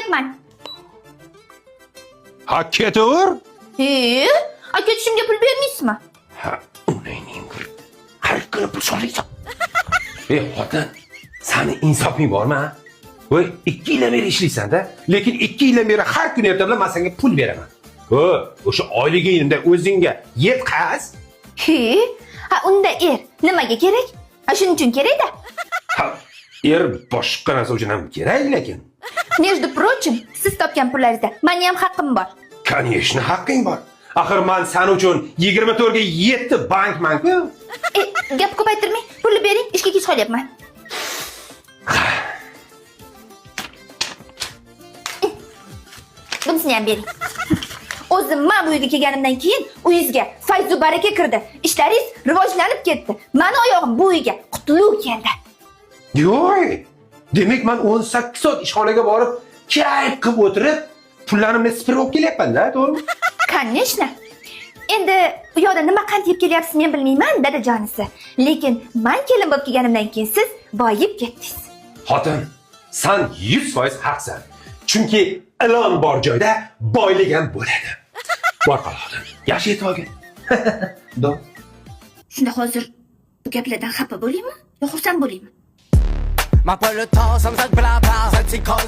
Ketyapman. Ha, ketaver. E, a ketishimga pul bermaysizmi? Ha, onangning bir har kuni pul so'raysan. Ey xotin, sani insofing bormi, ha? Voy, 2 yildan beri ishlaysan-da, lekin 2 yildan beri har kuni ertalab man senga pul beraman. Ho, o'sha oyligingni o'zingga yetqaz. He, ha unda er nimaga kerak? Ha shuning uchun kerak-da. Ha, er boshqa narsa uchun ham kerak lekin. Между прочим, siz topgan pullaringizda meni ham haqqim bor. Конечно, haqqing bor. Axir man san uchun 24 ga 7 bankman-ku. E, gap ko'paytirmang, pulni bering, ishga kech qolyapman. Bunisini ham bering. O'zim man bu uyga kelganimdan keyin uyingizga fayzu baraka kirdi. Ishlaringiz rivojlanib ketdi. Mani oyog'im bu uyga qutlug' keldi. Yo'q. Demak, man 18 soat ishxonaga borib, kayf qilib o'tirib, pullarimni sipirib olib kelyapman-da, to'g'rimi? Конечно. Endi u yoqda nima qand yeb kelyapsiz men bilmayman, dadajonisi. Lekin man kelin bo'lib kelganimdan keyin siz boyib ketdingiz. Xotin, san 100% haqsan. Chunki ilon bor joyda boylik ham bo'ladi. Bor qol xotin. Yaxshi yetib olgin. Do. Shunda hozir bu gaplardan xafa bo'laymi yo xursand bo'laymi? Ma pas le temps, ça me fait bla bla, ça t'y cause.